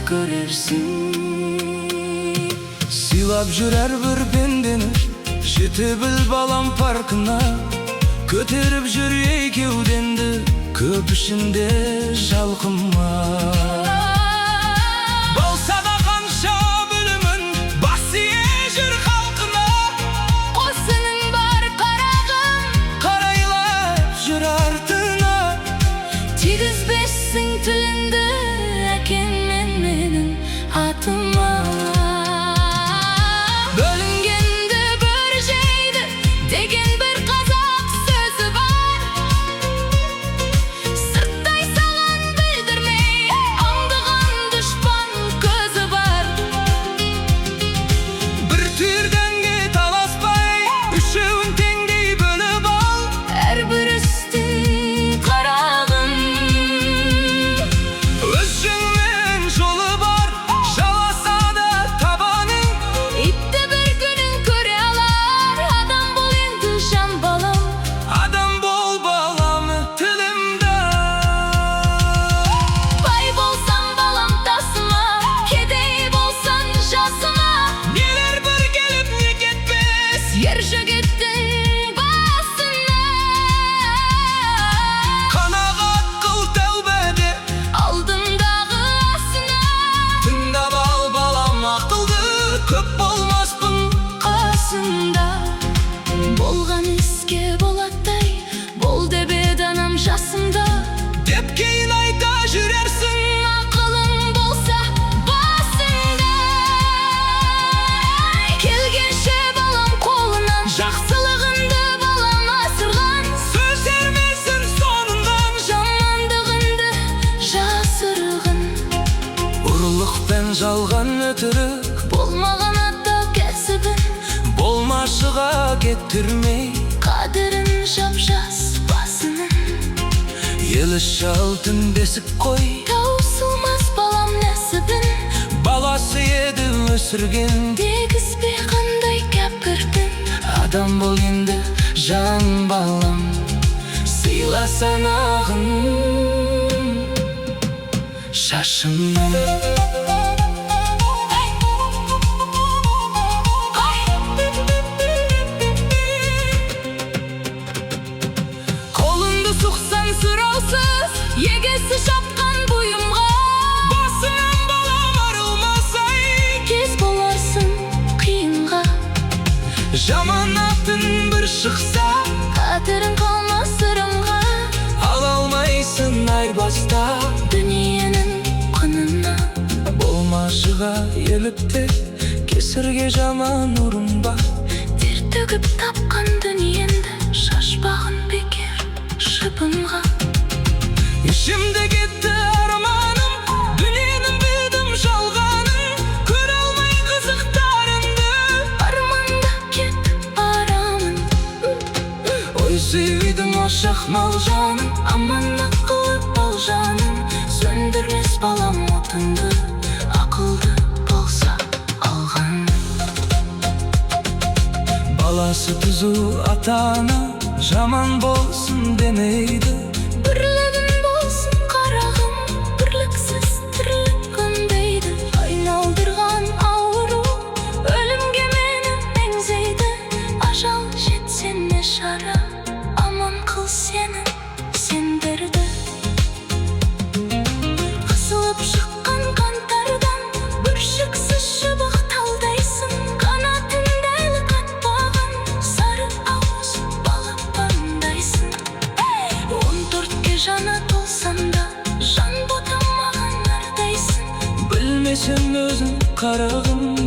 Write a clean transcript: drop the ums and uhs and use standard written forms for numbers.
Көрерсің. Сыйлап жүр әрбір пендені. Жете біл, балам, парқына. Көтеріп жүр ей кеудеңді, көп ішінде жалқыма. Болса да қанша білімін, бас ие жүр халқына. Қосының бар, қарағым. Қарайлап жүр артына. Тигізбессің тіліңді әкеммен менің атыма. Бөлінгенді бөрі жейді деген бір қазақ сөзі бар. Сырттай саған білдірмей аңдыған дұшпан көзі бар. Бір түйірденге таласпай, үшеуін теңдей бөліп ал. Әрбір істің, қарағым, Өзіңмен жолы бар, жаласа да табаның. Итті бір күнін көре алар. Адам бол енді, жан балам. Адам бол, балам, тілімді. Бай болсам, балам, тасыма, кедей болсаң, жасыма. Нелер бір келіп, не кетпес Ер жігіттің басына. Қанағат қыл тәубеде Алдындағы асына. Тыңдап ал, балам, ақылды. Көп болмаспын қасында. Болған іске болаттай бол деп еді анам жасында. Деп кейін айта жүрерсің. Ақылың болса басыңда. Келгенше, балам, қолынан жақсылығыңды, балам, асырған. Сөз ермесін соңынан. Жамандығыңды жасырғын. Ұрлық пен жалған, өтірік Болмаған ата кәсібін. Болмашыға кеттірмей. Қадірін жап жас басының. Елі алтын бесік қой. Таусылмас, балам, нәсібін. Баласы еді өсірген. Дегізбе қандай кәпірдің. Адам бол енді, жан балам. Сыйласан ағын шашымнан. Қолыңды сұқсаң сұраусыз егесі шапқан бұйымға, Басынан, балам, арылмасай, кез боларсың қиынға. Жаман атын бір шықса, Қадірің қалмас ырымға. Ала алмайсың айырбаста Дүниенің құнына. Болмашыға еліктеп, кесірге жаман ұрынба. Тер төгіп тапқан дүниеңді шашпағын бекер шыбынға. Ішімде кетті арманым. Дүниенің білдім жалғанын. Көре алмай қызықтарыңды. Арманда кетіп барамын. Ой, сүйдің ошақ мал жаның. Аманат қылып ал жанын. Сөндірмес, балам, отыңды, ақылды болса алған. Баласы түзу ата ана жаман болсын демейді. Бірлігің болсын, қарағым, бірліксіз тірлік өнбейді. Айналдырған ауру өлімге мені меңзейді. Ажал жетсе, не шара? Аман қыл сені, сендерді. Қысылып шыққан қаңтардан бүршіксіз шыбық талдайсың. Қанатыңды әлі қатпаған сары ауыз балапандайсың. 14-ке жаңа толсаң да, жан ботам, маған нардайсың. Білмесең өзің, қарағым.